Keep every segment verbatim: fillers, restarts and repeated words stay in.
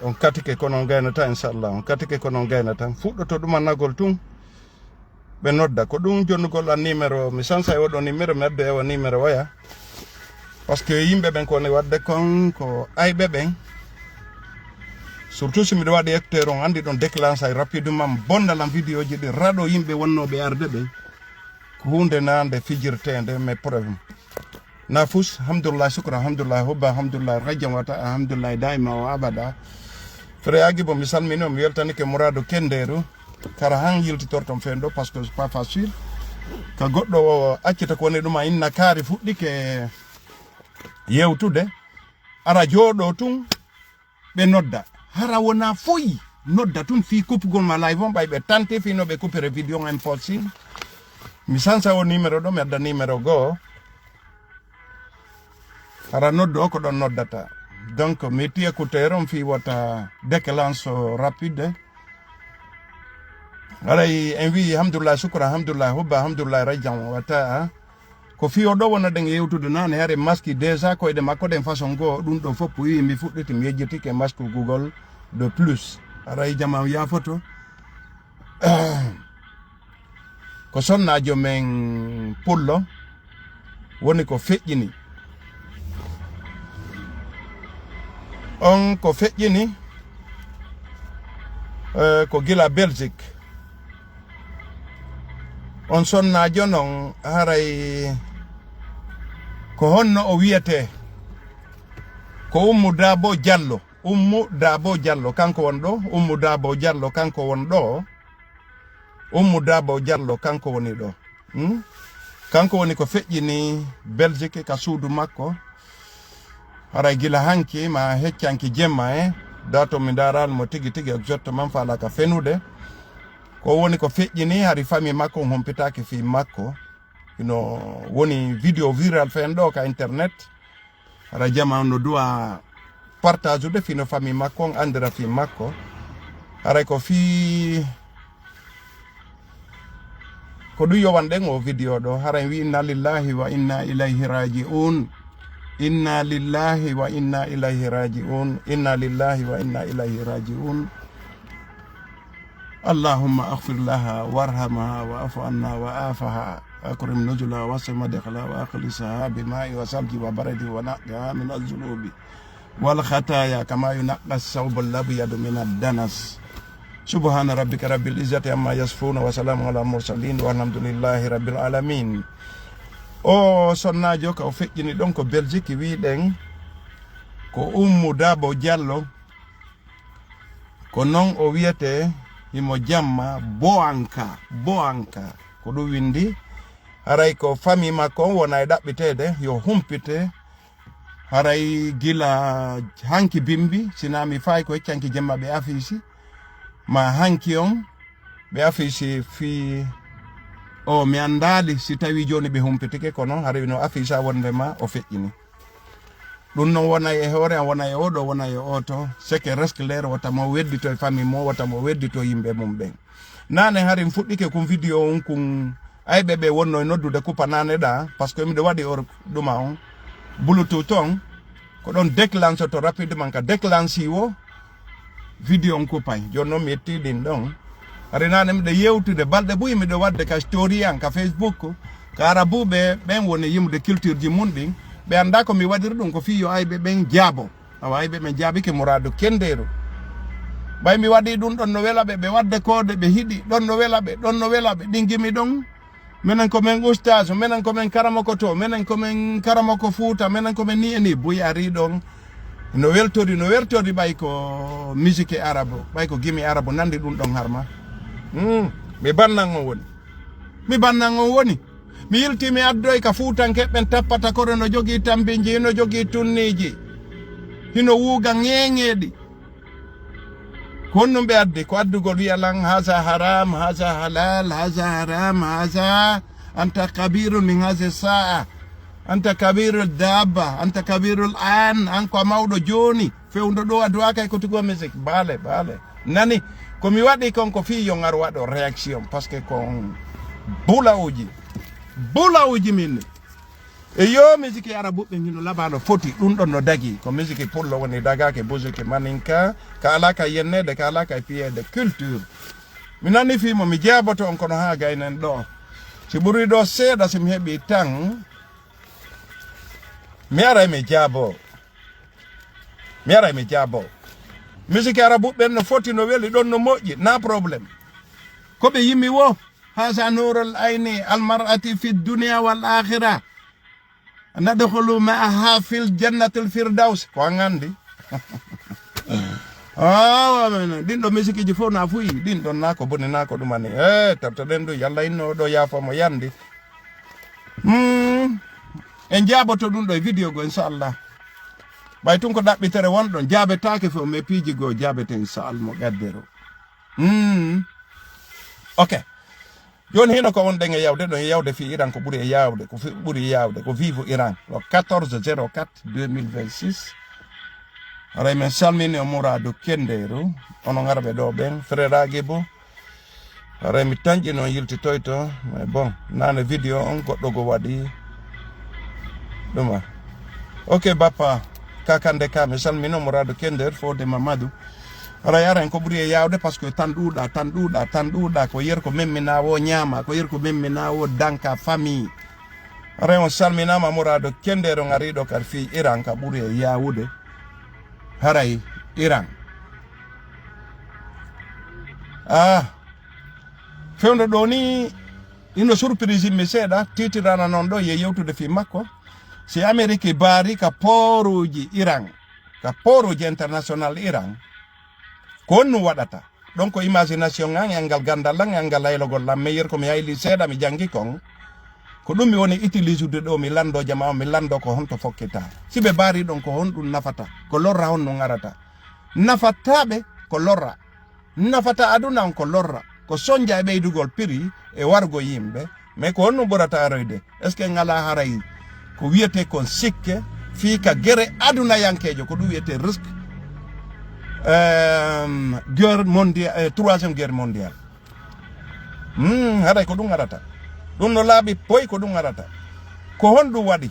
On katike kono on gaynata, inchallah. On katike kono on gaynata. Fuɗɗoto ɗuma nagol tun. Ɓe nodda. Ko ɗum jonnugol an numéro. Mi sansa e oɗo numéro, mi addu e o numéro waya. Parce que yimɓe ɓen ko woni waɗde kon ko ayɓe ɓen. Surtout si miɗo waɗi écouteur on, anndi ɗon déclenche ay rapidement, bonda lan vidéo ji ɗi raɗo yimɓe wonnooɓe arde ɓen. Ko huunde nande fijirteende, mais problème. Nafus, alhamdulillah, shukra, alhamdulillah, hubba, alhamdulillah, rajjan wata, alhamdulillah, daima wa abada. Frère Agibo, mi salmini on, mi weltanike Muradu Kenderu. Kara han yiltitorton fen ɗo, parce que c'est pas facile. Ka goɗɗo o accita ko woni ɗum a inna kaari fuɗɗike yewtude. Ara jooɗo tun, ɓe nodda. Hara wona foyi nodda tun fii kupugol ma live on, ɓay ɓe tante fii no ɓe kupere vidéo on impossible. Mi sansa o numéro ɗo, mi adda numéro goo. Hara noddu o ko ɗon noddata. Donc, mi itti écouteur on fii wota déclenche rapide. Haray en wi'i, alhamdulillah, shukra, alhamdulillah, hubba, alhamdulillah, rajjan wata. Ko fii o ɗo wona ɗen yewtude nane, hari maski déjà koyɗe makko ɗen façon goo, ɗum ɗo fof wi'i mi fuɗɗiti, mi yejjitike masque Google de plus. Haray jama on yaafoto. Ko sonnaajo men pullo woni ko feƴƴini. On ko feƴƴini, eh, ko gila Belgique. On sonnaajo non haray ko honno o wiyetee? Ko Ummu Dabo Diallo. Ummu Dabo Diallo, kanko won ɗo. Ummu Dabo Diallo, kanko won ɗo. Ummu Dabo Diallo, kanko woni ɗo. Hmm? Kanko woni ko feƴƴini Belgique ka suudu makko. Haray gila hanki ma heccanki jemma e dato mi ndaral mo tigi tigi exactement fala ka fenude. Ko woni ko feƴƴini hari fami makko on humpitaki fi makko. Ino woni vidéo viral fen ɗo ka internet. Hara jama on no duwa partage de fino famille makko on andira fi makko. Haray ko fi ko ɗum yowan ɗen o vidéo ɗo. Haray wi inna lillahi wa inna ilayhi raji'un. Inna lillahi wa inna ilayhi raji'un. Inna lillahi wa inna ilayhi raji'un. اللهم اغفر لها وارحمها واعف عنها وعافها أكرم نزلها ووسع مدخلها وأخلصها بماء وثلج وبرد ونقها من الذنوب والخطايا كما ينقى الثوب الأبيض من الدنس. سبحان ربك رب العزة عما يصفون وسلام على المرسلين والحمد لله رب العالمين. O sonnaajo ka o feƴƴini ɗon ko Belgique, wiɗen ko Ummu Dabo Diallo. Ko non o wiyetee, himo jamma Boanka, Boanka. Ko ɗum windi, haray ko famille makko on wona e ɗaɓɓiteede, yo humpite, haray gila hanki bimbi, sinaa mi faay ko heccanki jemma ɓe affiche, ma hanki on, ɓe affiche fii o, mi anndaali si tawii jooni ɓe humpitike, kono haray no affiche a wonde ma o feƴƴini. Ɗum non wona e hoore am, wona e oɗo, wona e oto, seke resclaire wota mo weddito e famille mo, wota mo weddito yimɓe mum ɓen. Nane hari mi fuɗɗike kun vidéo on kun ayɓe ɓe wonno e noddude kupa nane ɗa, parce que miɗo waɗi or ɗuma on, Bluetooth on, ko ɗon déclenche to rapidement ka déclenche wo, vidéo on kupay. Jooni noon mi yetti ɗin ɗon. Hari nane miɗo yewtude, balɗe buy miɗo waɗde ka story an, ka Facebook, ka arabuɓe ɓen woni yimude culture ji mun ɗin. Ɓe annda ko mi waɗiri ɗum ko fii yo ayɓe ɓen jaabo. Awa ayɓe ɓen jaabike muraadu kendeeru. Ɓay mi waɗi ɗum ɗon no wela ɓe, ɓe waɗde koode ɓe hiɗi, ɗon no wela ɓe, ɗon no wela ɓe, ɗin gimi ɗon. Menen ko men ustaasu, menen ko men karamoko to, menen ko men karamoko Fuuta, menen ko men ni e ni. Buy ari ɗon, no weltori, no weltori ɓay ko musique arabe, ɓay ko gimi arabe nandi ɗum ɗon harma. Hmm, mi bannan on woni. Mi bannan on woni. Mi yilti mi addoy ka Fuutanke ɓen tappata koro no jogii tambinji, hino jogii tunniiji, hino wuuga ŋeeŋeeɗi. Ko honɗum ɓe addi? Ko addugol wi'a lan, haza haram, haza halal, haza haram, haza anta kabirun min hazi sa'a. Anta kabirul dabba, anta kabirul an, an ko a mawɗo jooni. Fewndo ɗo a duwa kay ko tugo musique. Baale, baale. Nani, Ko mi waɗi kon ko fii yo ngar waɗo réaction, parce que kon bulawuji, bulawuji min. E yo misiki arabuɓe hino labano foti, ɗum ɗon no dagi. Ko misiki pullo woni dagake, musiki maninka, ka ala ka yennede, ka ala ka fiyede, culture. Mi nani fii mo, mi jaaboto on, kono haa gaynen ɗo. Si ɓuri ɗo seeɗa, si mi heɓi tan, mi aray mi jaabo. Mi aray mi jaabo. Misiki arabuɓe no foti, no weli ɗon, no moƴƴi, na problème. Ko ɓe yimi wo, haza nurul aini, al mar'ati fi dunya wal akhirah. Nadkhulu ma'aha fil jannatil firdaus. Ko an andi. Awa, men, ɗin ɗo misikiji fof na fuyi. Ɗin ɗon na ko boni, na ko ɗumani. Eh, tabta ɗen ɗo, yalla inno ɗo yaafo mo yandi. Hmm. En jaaboto ɗum ɗo e vidéo go, inchallah. Ɓay tun ko ɗaɓɓitere won ɗon, jaabetaake fof, mais piiji goo jaabete, inchallah, mo gaddero. Hmm. Ok. Jooni hino ko wonɗen e yawde ɗon, e yawde fii Iran ko ɓuri e yawde, ko fi-, ɓuri e yawde, ko vive Iran. Le quatorze zéro quatre deux mille vingt-six. Haray men salmini o Muradu Kenderu, onon arɓe ɗo ɓen, frère Agibu. Haray mi tanƴi noon yiltitoyto, mais bon, nane vidéo on goɗɗo go waɗi ɗuma. Ok, bappa, kakande ka, mi salmino Muradu Kenderu, Fode Mamadou. Haray aran ko ɓuri e yawde, parce que tan ɗuuɗa, tan ɗuuɗa, tan ɗuuɗa, ko yer ko memminaa wo ñaama, ko yer ko memminaa wo danka famille. Haray on salminaama Muradu Kenderu ngariiɗo kadi fii Iran ka ɓuri e yawude. Haray Iran. Ah, fewndo ɗo ni, ino surprise mi seeɗa, tiitirana noon ɗo ye yewtude fii makko. Si Ameriki baari ka pooruuji Iran, ka pooruuji international Iran, ko honɗum waɗata? Ɗon ko imagination an, e anngal ganndal an, e anngal haylogol an. Mais yer ko mi hayli seeɗa, mi janngi kon. Ko ɗum mi woni utiliser ude ɗo, mi lanndo jama on, mi lanndo ko honto fokkita. Si ɓe baari ɗon, ko honɗum nafata? Ko lorra honɗum arata? Nafataa ɓe, ko lorra. Nafata aduna on ko lorra, ko sonja e ɓeydugol prix e wargo yimɓe, mais ko honɗum ɓurata aroyde? Est-ce que ngalaa haray ko wiyetee kon sikke fii ka gere adunayankeejo, ko ɗum wiyetee risque, ehm, guerre mondiale, eh, troisième guerre mondiale? Hmm, haray ko ɗum arata. Ɗum no laaɓi poy ko ɗum arata. Ko honɗum waɗi?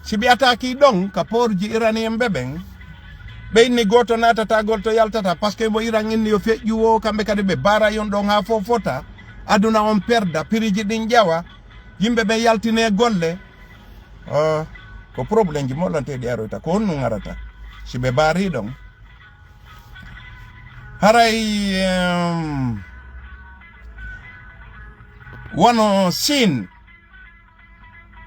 Si ɓe attaqué ɗon ka portji iranien ɓe ɓen, ɓe inni gooto naatatagol to yaltata, parce que mo Iran inni yo feƴƴu wo, kamɓe kadi ɓe baara yon ɗon haa fof fota, aduna on perda, prix ji ɗin ƴawa, yimɓe ɓen yaltine golle. Ah, ko problème ji molanteeɗi aroyta, ko honɗum arata? Si ɓe baari ɗon, haray, em, wano Chine,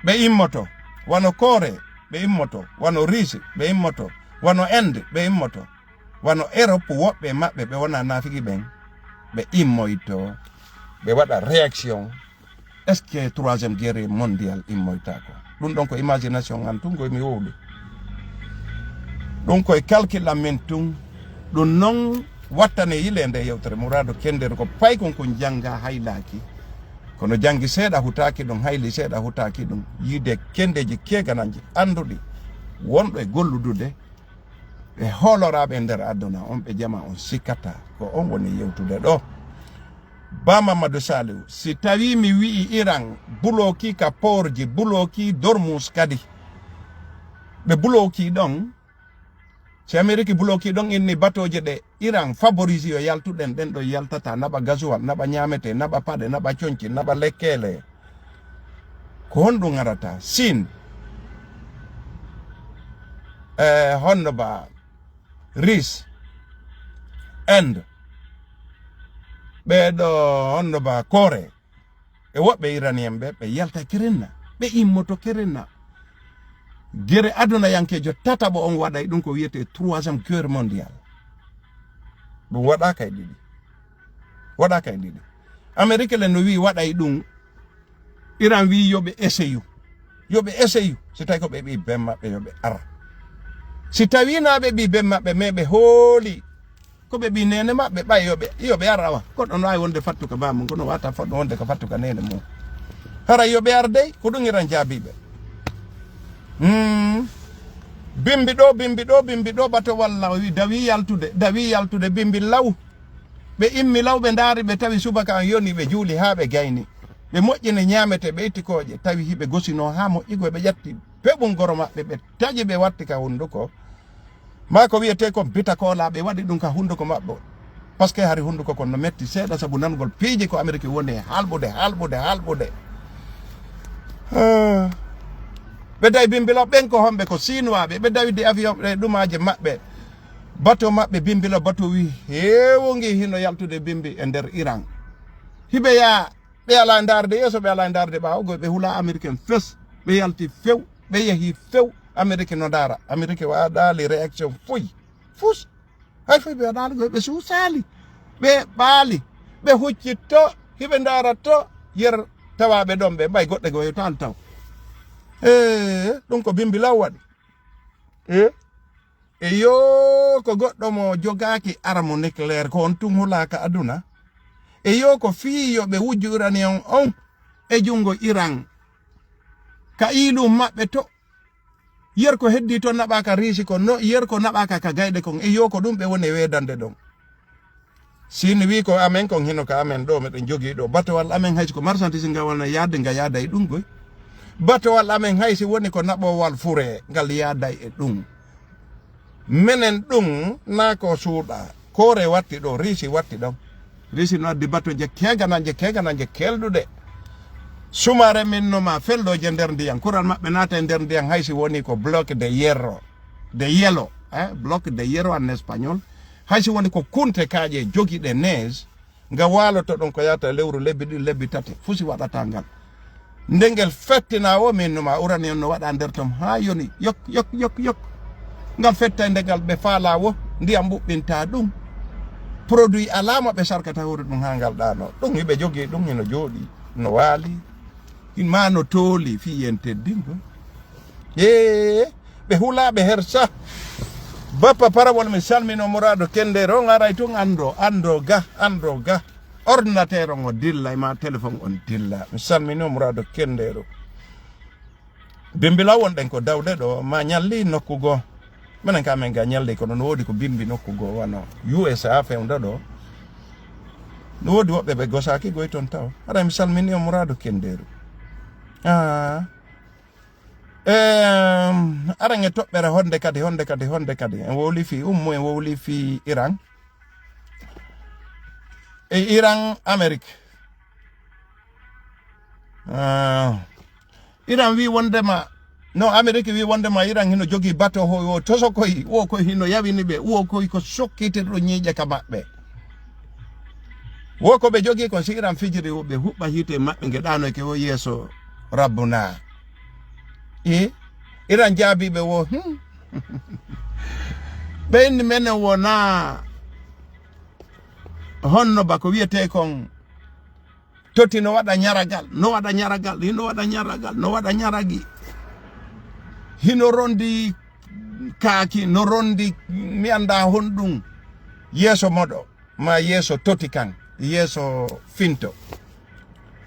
ɓe immoto, wano Corée, ɓe immoto, wano Russie, ɓe immoto, wano Inde, ɓe immoto, wano Europe, woɓɓe maɓɓe ɓe wona naafiki ɓen, ɓe immoyto, ɓe waɗa réaction. Est-ce que troisième guerre mondiale immoytaako? Ɗum ɗon ko imagination an tun, koye mi wowli. Ɗum koye calcul an min tun. Ɗum non wattane yile nde yewtere. Murado Kender ko paykon kon jannga haylaaki. Kono janngi seeɗa hutaaki ɗum, hayli seeɗa hutaaki ɗum. Yiide kendeeji keegananji annduɗi wonɗo e golludude e hooloraaɓe e nder aduna on, ɓe jama on sikkata ko on woni yewtude ɗo. Ba Mamadou Saliou, si tawi mi wi'i Iran buloki ka porji, buloki Dormus kadi, ɓe buloki ɗon, si Ameriki buloki ɗon inni batooje ɗe Iran favorise yo yaltu ɗen, ɗen ɗo yaltata, naɓa gasoil, naɓa ñaamete, naɓa paɗe, naɓa conci, naɓa lekkeele. Ko honɗum arata? Chine, e honno ba Russie, Inde, ɓeeɗo honno ba Corée, e woɓɓe iranien ɓe, ɓe yalta kerenna, ɓe immoto kerenna. Gere adunayankeejo tataɓo on waɗay ɗum ko wiyetee troisième guerre mondiale. Ɗum waɗaaka e ɗiɗi. Waɗaaka e ɗiɗi. Amerique le no wi'i waɗay ɗum. Iran wi'i yo ɓe essayu. Yo ɓe essayu. Si tawi ko ɓe ɓii ben maɓɓe, yo ɓe ara. Si tawi na ɓe ɓii ben maɓɓe, mais ɓe hooli ko ɓe ɓii neene maɓɓe, ɓay yo ɓe, yo ɓe ara wa. Goɗɗo no waawi wonde fattuka ba mum, kono wata fodɗo wonde ko fattuka neene mum. Hara yo ɓe ar dey, ko ɗum Iran jaabii ɓe. Hmm. Bimbi ɗo, bimbi ɗo, bimbi ɗo, bato walla o wi-, dawi yaltude, dawi yaltude, bimbi law. Ɓe immi law, ɓe ndaari, ɓe tawi subaka on yoni, ɓe juuli haa ɓe gayni. Ɓe moƴƴini ñaamete, ɓe itti kooƴe, tawi hiɓe gosinoo haa moƴƴugol, ɓe ƴatti peɓun goro maɓɓe, ɓe taƴi, ɓe watti ka hunduko. Maa ko wiyetee kon bita koola, ɓe waɗi ɗum ka hunduko maɓɓe. Parce que hari hunduko kon no metti seeɗa sabu nangol piiji ko Ameriki woni e halɓude, halɓude, halɓude. Ah. Ɓe dawi Bimbila, ɓen ko homɓe? Ko Sinuwaaɓe. Ɓe dawi di avion ɗe ɗumaaje maɓɓe. Bato maɓɓe Bimbila, bato wi heewo ngi hino yaltude Bimbi e nder Iran. Hiɓe yaa, ɓe alaa ndaarde yeeso, ɓe alaa ndaarde ɓaawo, go ɓe hula Ameriken fes. Ɓe yalti few, ɓe yehi few. Amerike no ndaara. Amerike waɗaali réaction foy. Fus. Hay foy ɓe waɗaali go ɓe suusaali. Ɓe ɓaali. Ɓe huccitto. Hiɓe ndaara to. Yer tawaaɓe ɗon ɓe mbay goɗɗe go yo taal taw. Ee, ɗum ko Bimbi law waɗi. Ee. E yoo ko goɗɗo mo jogaaki arme nucléaire, ko on tun hulaaka aduna. E yoo ko fii yo ɓe wujju uranium on e junngo Iran. Ka iilum maɓɓe to. Yer ko heddii to naɓaaka Riisi kon, no yer ko naɓaaka ka gayɗe kon. E yoo ko ɗum ɓe woni e weedande ɗon. Siin wii ko amen kon hino ka amen ɗo, meɗen jogii ɗo batowal amen, hay si ko marchandise ngal wona yaade, nga yaada e ɗum goy. Batowal amen hay si woni ko naɓowal fure, ngal yaada e ɗum. Menen ɗum naa ko suuɗa. Koore watti ɗo, Riisi watti ɗon. Riisi no addi bato je keegana, je keegana, je kelɗuɗe. Sumaare min no ma felɗo je nder ndiyan. Kuran maɓɓe naata e nder ndiyan hay si woni ko bloc de hierro. De hielo, eh? Bloc de hierro en espagnol. Hay si woni ko kunte kaaƴe jogiiɗe neige, nga waaloto ɗon ko yahata lewru lebbi ɗiɗi, lebbi tati, fusi waɗata ngal. Nde ngel fettina o, min no ma uranium no waɗa nder ton haa yoni, yok, yok, yok, yok. Ngal fetta nde ngal ɓe faala wo, ndiyam ɓuɓɓinta ɗum. Produit alaa mo ɓe sarkata hoore ɗum haa ngal ɗaano. Ɗum hiɓe jogii ɗum, hino jooɗii, no waali. Hin ma no tooli fii yen teddingo. Ee, ɓe hulaa, ɓe hersa. Bappa Parawol, mi salmino Murado Kendero, ngaray tun ando, ando ga, ando ga. Ordinateur on o dilla, e ma téléphone on dilla. Mi salmino Murado Kendero. Bimbila wonɗen ko dawde ɗo, ma ñalli nokku goo. Menen ka men ga ñalli, kono no woodi ko bimbi nokku goo, wano U S A fewndo ɗo. No woodi woɓɓe ɓe gosaaki goy ton taw. Haray mi salmini on Murado Kendeeru. Ah. Em, aran e toɓɓere honde kadi, honde kadi, honde kadi. En wowli fii ummu, en wowli fii Iran. E Iran, Amerique. Ah. Iran wi wondema, no Amerique wi wondema Iran hino jogii bato ho, wo toso koy, wo koy hino yawini ɓe, wo koy ko sokkitirɗo ñiiƴe ka maɓɓe. Wo ko ɓe jogii kon, si Iran fijiri, wo ɓe huɓɓa hiite maɓɓe nge ɗaanoyke wo yeeso Rabbuna. E Iran jaabi ɓe wo, hmm. Ɓe inni menen wona honno ba ko wiyetee kon. Toti no waɗa ñaragal, no waɗa ñaragal, hino waɗa ñaragal, no waɗa ñaragi. Hino rondi kaaki, no rondi mi anndaa honɗum yeeso moɗo, ma yeeso toti kan, yeeso finto.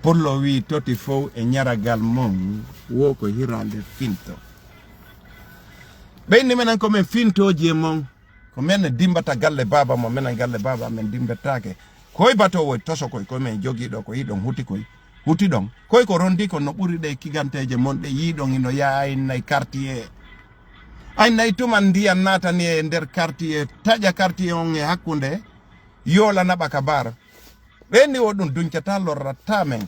Pullo wi toti fow e ñaragal mon, wo ko hirande finto. Ɓe inni menen ko men fintooji e mon. Ko men dimbata galle baaba mo, menen galle baaba men dimbetaake. Koy bato woy toso koy, koy men jogii ɗo, ko hiɗon huti koy, huti ɗon. Koy ko rondi ko no ɓuri ɗe kiganteeje mon ɗe yiiɗon hino yaa ay nay quartier. Ay nay tuma ndiyan naatani e nder quartier, taƴa quartier on e hakkunde, yoola naɓa ka bar. Ɓe ni o ɗum duncata lorrataa men.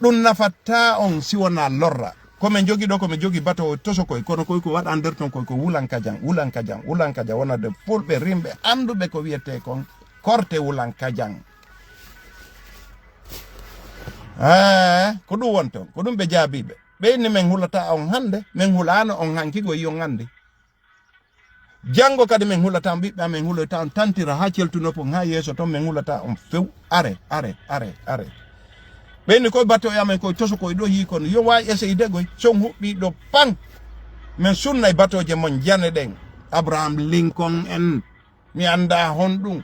Ɗum nafataa on si wonaa lorra. Ko men jogi ɗo, ko men jogi bato o toso koy, kono koy ko waɗa nder ton koy ko wulan kajan, wulan kajan, wulan kajan, wonande fulɓe rimɓe annduɓe ko wiyetee kon korte wulan kajan. Eh, ko ɗum won ton, ko ɗum ɓe jaabii ɓe. Ɓe inni men hulataa on hannde, men hulaano on hanki go yon anndi. Janngo kadi men hulata on ɓiɓɓe amen, huloyta on tantira haa celtu noppu haa yeeso ton, men hulata on few. Are, are, are, are. Ɓeyni koye bato e amen koye toso koye ɗo yii kono yo waawi essayde goy. Son huɓɓi ɗo pan. Men sunnay batooje mon jane ɗen. Abraham Lincoln en, mi anndaa honɗum.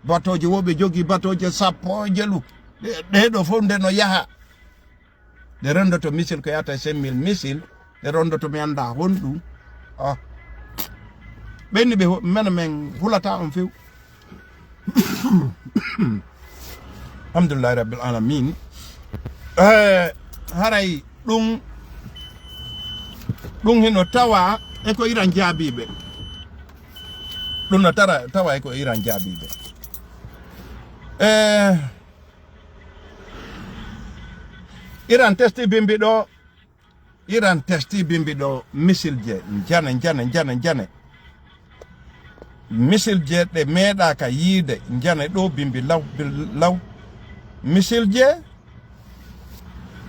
Batooje wo ɓe jogii batooje sappo e jelu. Ɗe, ɗe ɗo fof nde no yaha. Ɗe renndoto missile ko yahata e cinq mille missile. Ɗe renndoto mi anndaa honɗum. Ah. Ɓenni ɓe ho-, men, men hulata on few. Alhamdulillahi rabbil alamin. Eh, haray ɗum ɗum hino tawa e ko Iran jaabiiɓe. Ɗum no tara tawa e ko Iran jaabiiɓe. Eh, Iran testi bimbi ɗo. Iran testi bimbi ɗo misil je njane njane njane njane. Misil je ɗe meeɗaaka yiide njane ɗo bimbi law, bi-, law. Misil je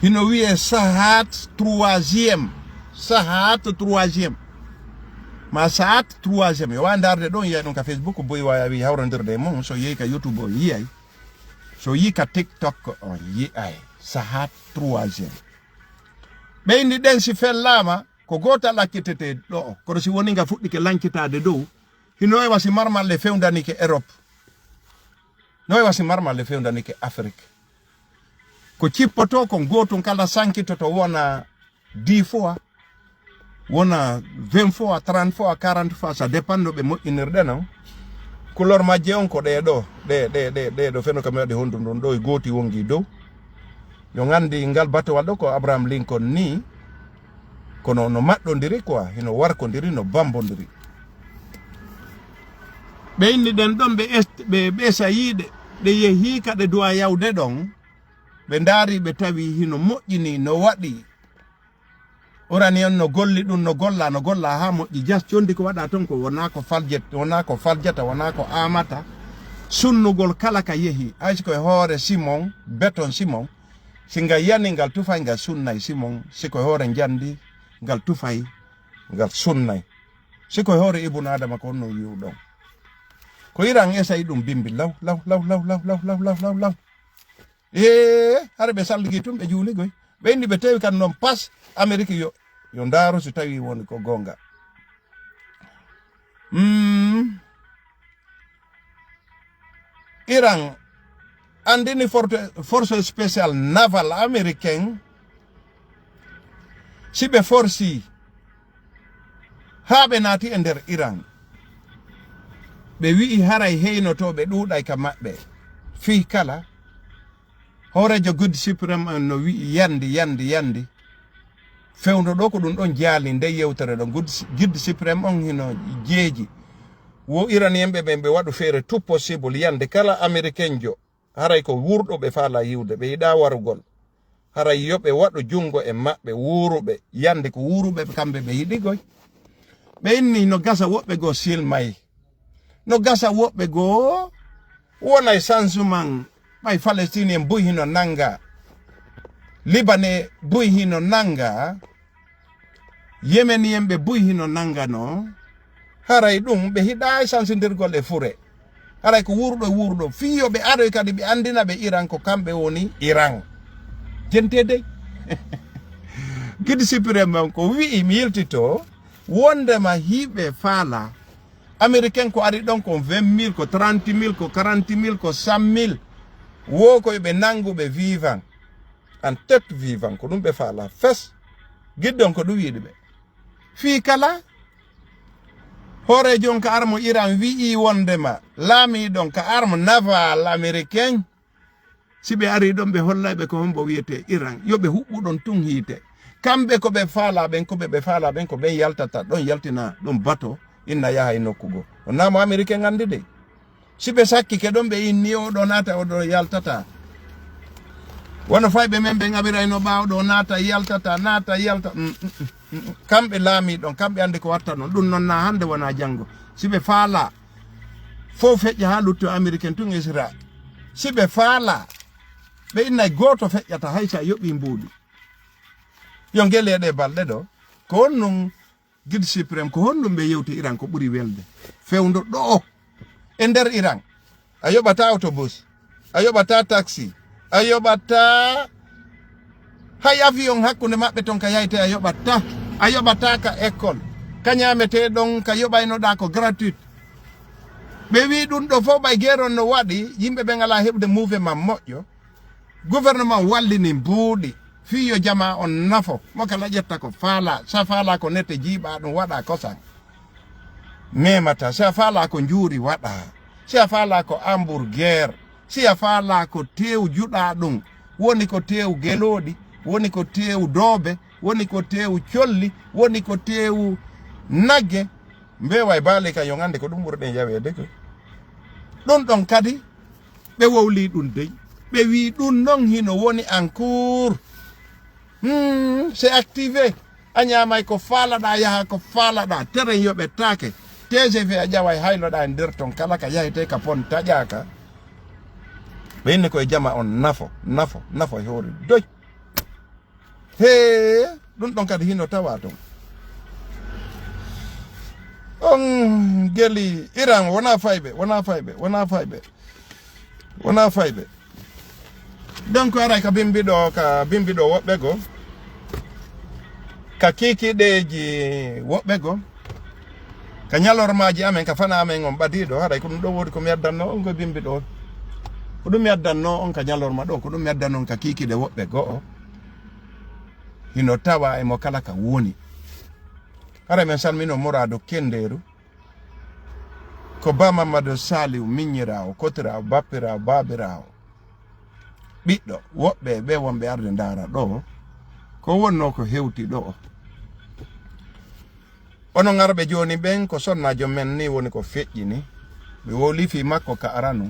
hino wiye Sahat troisième. Sahat troisième. Ma Sahat troisième. Yo wa ndarde ɗon, yiyay ɗum ka Facebook, boy wa wi hawrandirde e mum. So yehi ka YouTube, on yiyay. So yi ka TikTok, on yiyay. Sahat troisième. Ɓeyndi ɗen si fellaama, ko goota laccitete ɗo. Kono si woni nga fuɗɗike lancitaade dow, hino e wasi marmalle fewndanike Europe. No e wasi marmalle fewndanike Afrique. Ko cippoto, ko gootun kala sankitoto wona dix fois, wona vingt fois, trente fois, quarante fois, ça dépend no ɓe moƴƴinirɗe non. Couleur majje on ko ɗee ɗo, ɗe, ɗe, ɗe, ɗe ɗo feno kam waɗi hondu ndun ɗo e gooti wongi dow. Yo ngandi ngal batowal ɗo ko Abraham Lincoln ni, kono no maɗɗondiri quoi, hino warkondiri, no bambondiri. Ɓe inni ɗen ɗon ɓe est-, ɓe, ɓe sayiiɗe, ɗe yehi ka ɗe duwa yawde ɗon, ɓe ndaari ɓe tawi hino moƴƴini, no waɗi. Uranium no golli ɗum, no golla, no golla haa moƴƴi. Jas condi ko waɗa ton ko wonaa ko faljet-, wonaa ko faljata, wonaa ko amata. Sunnugol kala ka yehi, hay si ko e hoore simon, beton simon, si nga yani ngal tufay ngal sunnay simon, si ko e hoore njandi ngal tufay ngal sunnay. Si ko e hoore Ibnu Adama ko honno wi'uɗon? Ko Iran esay ɗum bimbi law, law, law, law. Ee, hara ɓe salligi tun, ɓe juuligoy. Ɓe inni ɓe tewi kan non pas, Amerik yo, yo ndaaru si tawi woni ko goonga. Mm. Iran andini forte-, force spéciale naval américain, si ɓe forsi haa ɓe naati e nder Iran, ɓe wi'i haray heynotooɓe ɗuuɗay ka maɓɓe. Fii kala, hooreejo Guide Suprême on no wi'i yandi, yandi, yandi. Fewndo ɗo ko ɗum ɗon jaali nde yewtere ɗo. Guide, Guide Suprême on hino jeeji. Wo Iranien ɓe ɓen ɓe waɗu feere tout possible yande kala Américain jo. Haray ko wuurɗo ɓe faala yiwde, ɓe yiɗaa warugol. Haray yo ɓe waɗu junngo e maɓɓe wuuruɓe, yande ko wuuruɓe ɓe kamɓe ɓe yiɗi goy. Ɓe inni no gasa woɓɓe goo silmay. No gasa woɓɓe goo wonay changement, ɓay Palestine en buy hino nanga, Libanais buy hino nanga, Yemenien ɓe buy hino nangano. Haray ɗum ɓe hiɗa sansindirgol e fure. Haray ko wuurɗo e wuurɗo. Fii yo ɓe aroy kadi ɓe anndina ɓe Iran ko kamɓe woni Iran. Jentee dey. Guide Suprême on ko wi'i mi yiltito wondema hiɓe faala Américain ko ari ɗon ko vingt mille, ko trente mille, ko quarante mille, ko cent mille. Wo ko ɓe nangu ɓe vivant. En tête vivant, ko ɗum ɓe faala fes. Guide on ko ɗum yiɗi ɓe. Fii kala hooreejo on ka arme Iran wi'i wondema laamiiɗo on ka arme naval américain, si ɓe arii ɗon ɓe hollay ɓe ko hombo wiyetee Iran, yo ɓe huɓɓu ɗon tun hiite. Kamɓe ko ɓe faalaa ɓen, ko ɓe, ɓe faalaa ɓen, ko ɓen yaltata ɗon, yaltina ɗum bato, inna yaha e nokku goo. On naamo américain anndi dey. Si ɓe sakkike ɗon, ɓe inni, "Oo ɗoo naata, oo ɗoo yaltata." Wano fayɓe men ɓen awirayno ɓaawo ɗoo, "Naata, yaltata, naata, yalta." Mm, mm, mm, mm, mm. Kamɓe laamii ɗon, kamɓe anndi ko watta ɗon. Ɗum non naa hannde wonaa janngo. Si ɓe faalaa, fof feƴƴa haa lutto américain tun Isra. Si ɓe faalaa, ɓe innay gooto feƴƴata hay si a yoɓii mbuuɗi. Yo ngel e ɗee balɗe ɗoo, ko on non Guide Suprême, ko honɗum ɓe yewti Iran ko ɓuri welde? Fewndo ɗoo e nder Iran, a yoɓataa autobus, a yoɓataa taxi, a yoɓataa hay avion hakkunde maɓɓe ton ka yayte, a yoɓataa, a yoɓataa ka école, ka ñaametee ɗon, ka yoɓaynoɗaa ko gratuit. Ɓe wii ɗum ɗo fof ɓay geeron no waɗi, yimɓe ɓen alaa heɓude mouvement moƴƴo. Gouvernement wallini mbuuɗi fii yo jamaa on nafo, mo kala ƴetta ko faalaa. Si a faalaa ko nette jiiɓaa ɗum waɗaa kosan, memata. Si a faalaa ko njuuri waɗaa. Si a faalaa ko hamburger, Si a faalaa ko teewu juɗaa ɗum, woni ko teewu gelooɗi, woni ko teewu doobe, woni ko teewu colli, woni ko teewu nagge, mbeewa e baali kam yo ngannde ko ɗum ɓurɗen yaweede ko. Ɗum ɗon kadi, ɓe wowlii ɗum dey. Ɓe wii ɗum noon hino woni en cours. Hmm, c'est activé. A ñaamay ko faalaɗaa, yaha ko faalaɗaa. Teren yoɓetaake. T G V a ƴaway hayloɗaa e nder ton kala ka yahete ka pon taƴaaka. Ɓe inni koye jama on nafo, nafo, nafo e hoore doy. Hee, ɗum ɗon kadi hino tawa ton. On geli Iran, wona fayɓe, wona fayɓe, wona fayɓe, wona fayɓe. Donc, aray ka bimbi ɗo, ka bimbi ɗo woɓɓe go. Ka kiikiiɗeeji woɓɓe go. Ka ñalormaaji amen, ka fana amen on ɓadiiɗo, haray ko ɗum ɗo woodi ko mi addanno on ko bimbi ɗo. Ko ɗum mi addanno on ka ñalorma ɗo, ko ɗum mi addanno on ka kiikiiɗe woɓɓe go'o. Hino tawa e mo kala ka woni. Haray men salmino Muraadu Kendeeru. Ko Ba Mamadou Saliou, miññiraawo, kotiraawo, bappiraawo, baabiraawo. Ɓiɗɗo, woɓɓe e ɓe wonɓe arde ndaara ɗo, ko wonnoo ko hewti ɗo. Onon arɓe jooni ɓen, ko sonnaajo men ni woni ko feƴƴini. Mi wowlii fii makko ka aranu.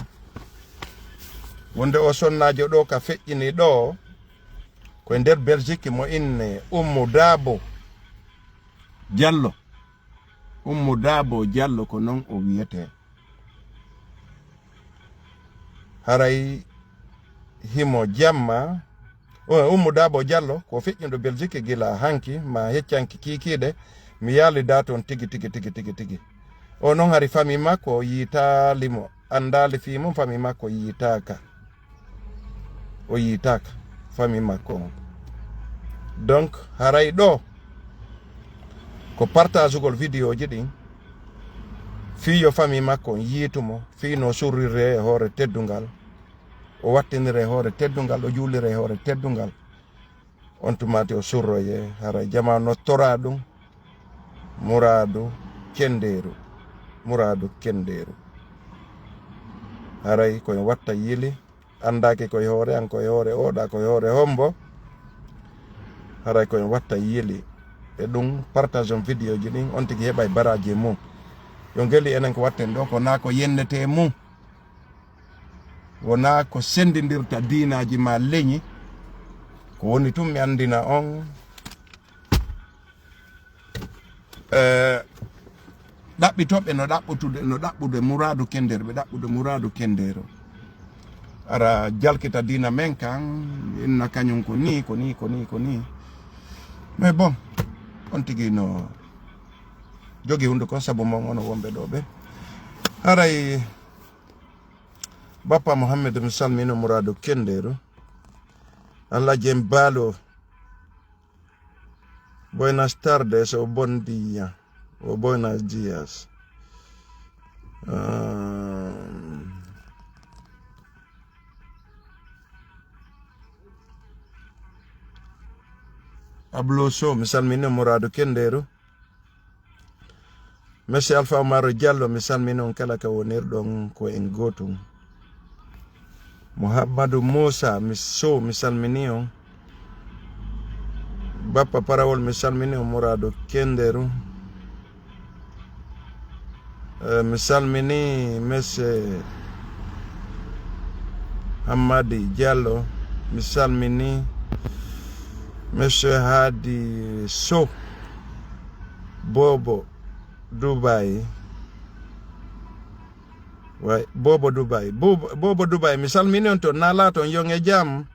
Wonde o sonnaajo ɗo ka feƴƴini ɗo, ko e nder Belgique mo inne Ummu Daabo Jallo. Ummu Daabo Jallo ko non o wiyetee. Haray himo jamma. O, Ummu Daabo Jallo ko feƴƴuɗo Belgique gila hanki, ma heccanki kiikiiɗe. Mi yaali da toon tigi, tigi, tigi, tigi, tigi. O non hari famille makko yiitaali mo, anndaali fii mum, famille makko yiitaaka. O yiitaaka, famille makko on. Donc, haray ɗo, ko partagugol vidéo ji ɗin, fii yo famille makko on yiitu mo, fii no surriree e hoore teddungal, o wattiniree e hoore teddungal, o juuliree e hoore teddungal. On tumaati o surroyee, haray jamaa nottoraa ɗum Muraadu Kendeeru, Muraadu Kendeeru. Haray ko en watta yili, anndaaki ko e hoore an, ko e hoore oɗa, ko e hoore hombo. Haray ko en watta yili. E ɗum, partage on vidéo ji ɗin, on tigi heɓay baraaji e mum. Yo ngeli enen ko watten ɗo, ko naa ko yennetee mum. Wonaa ko senndindirta diinaaji ma leñi. Ko woni tun mi anndina on, eh, ɗaɓɓitooɓe no ɗaɓɓutude, no ɗaɓɓude Muraadu Kendeeru, ɓe ɗaɓɓude Muraadu Kendeeru. Ara jalkita diina men kan, inna kañum ko nii, ko nii, ko nii, ko nii. Mais bon, on tigi no jogi hunduko sabu mon ono wonɓe ɗo ɓe. Haray Bappa Mohammed, mi salmino Muraadu Kendeeru. Alhaji en Baalo. Buenas tardes o bom dia. O buenos dias. Ah, Ablo Sow, mi salmino Muraadu Kendeeru. Monsieur Alpha Omaro Diallo, mi salmini on kala ka wonirɗon ko en gootum. Mouhamadou Moussa, mi Sow, mi salmini on. Bappa Parawol, mi salmini on. Mourado Kenderu. Eh, mi salmini Monsieur Hammadi Diallo, mi salmini Monsieur Hadi Sow, Bobo Dubai. Way, Bobo Dubai. Bobo, Bobo Dubai, mi salmini on ton, na laaton yon e jam.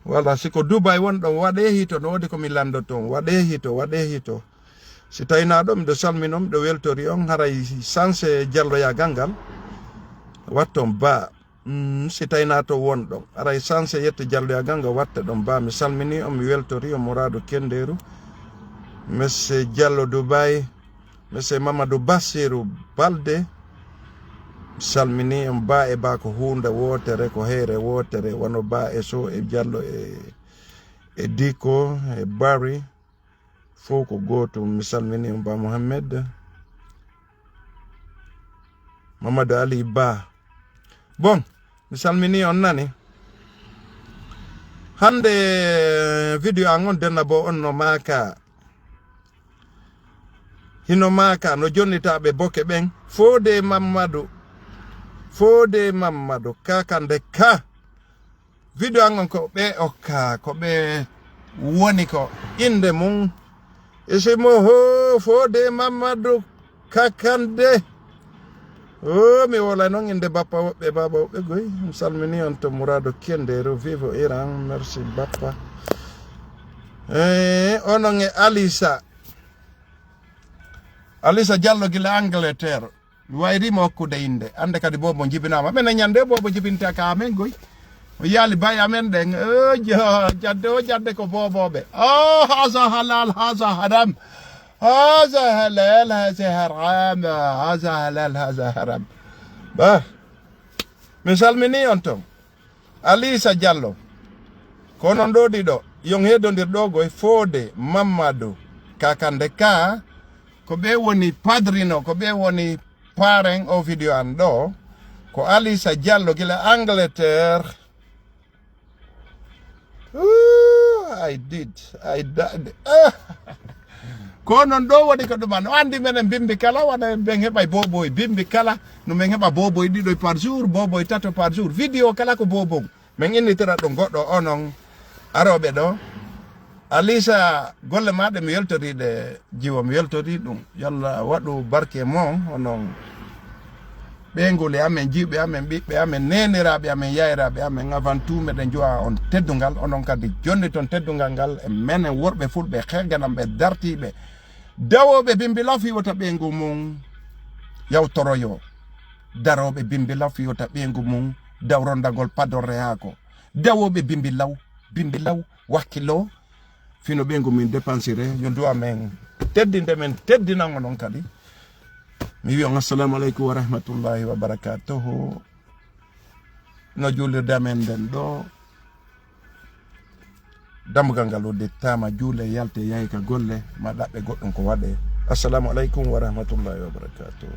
Wala, si ko Dubai wonɗon, waɗee hito, no woodi ko mi lanndo ton. Waɗee hito, waɗee hito. Si tawi na ɗo, miɗo salmino, miɗo weltori on, haray sanse jalloyagal ngal. Watton ba. Mm, si tawi na to wonɗon. Haray sanse yette jalloyagal ngal, watte ɗon ba. Mi salmini on, mi weltori on, Mourado Kenderu. Monsieur Diallo Dubai. Monsieur Mamadou Bassirou Balde, mi salmini on. Ba e ba ko huunde wootere, ko heyre wootere, wano ba e Sow e Diallo e, e Diko e Bari, fof ko gootum. Mi salmini on, Ba Mohammed. Mamadou Ali Ba. Bon, Mi salmini on nani. Hande video an on denna bo on no maaka. Hino maaka no jonnitaaɓe boke ɓen. Foode Mammadu. Foode Mammadu. Ka kande ka. Video an on ko ɓe okka, ko ɓe woni ko innde mum. Isimo ho Foode Mammadu Kakande. O mi wola noon innde bappa woɓɓe, baaba woɓɓe goy. Mi salmini on to Murado Kenderu, vivo Iran. Merci bappa. Eh, onon e Alisa. Alisa Diallo gila Angleterre. Mi wayri mo hokkude innde. Annde kadi boobo jibinaama. Minen ñande boobo jibinta ka amen goy. O yaali bay amen ɗen. Eh, ja-, jadde o jadde ko boobooɓe. Oh, haza halal, haza haram. Haza halal, haza haram. Haza halal, haza haram. Ba. Mi salmini on ton. Alisa Diallo. Ko non ɗo ɗiɗo. Yon heddondir ɗo goy Foode Mammadu. Ka kande ka. Ko ɓe woni padrino, ko ɓe woni parrain o video an ɗo. Ko Alisa Diallo gila Angleterre. Ooh, I did. I died. Ah. Ko non ɗo woni ko ɗum an. O andi menen bimbi kala, wona ɓen heɓa boboy bimbi kala. No men heɓa boboy ɗiɗo par jour, boboy tato par jour. Video kala ko bobo. Men innitira ɗum goɗɗo onon arooɓe ɗo. Alisa, golle ma ɗe mi yeltori ɗe jiwo, mi yeltori ɗum. Yo Allah waɗu barke e mon, onon ɓeynguuli amen, jiwɓe amen, ɓiɓɓe amen, neeniraaɓe amen, yayraaɓe amen, avant tout, meɗen jo'a on teddungal, onon kadi jonni ton teddungal ngal e menen worɓe fulɓe, xeganamɓe, dartiiɓe, dawooɓe bimbi law fii wota ɓeyngu mum yawtoroyo. Darooɓe bimbi law fii wota ɓeyngu mum daw rondagol padorre haako. Dawooɓe bimbi law, bimbi law, wakkilo, fino ɓeyngu min dépensire, yo du'a men teddinde men, teddinan onon kadi. Mi wiya on assalamu aleykum wa rahmatullahi wa barakatuhu. No juulirde amen nden ɗo. Dambugal ngal uddittaama, juule, yalte, yahi ka golle, ma ɗaɓɓe goɗɗum ko waɗe. Assalamu aleykum wa rahmatullahi wa barakatuh.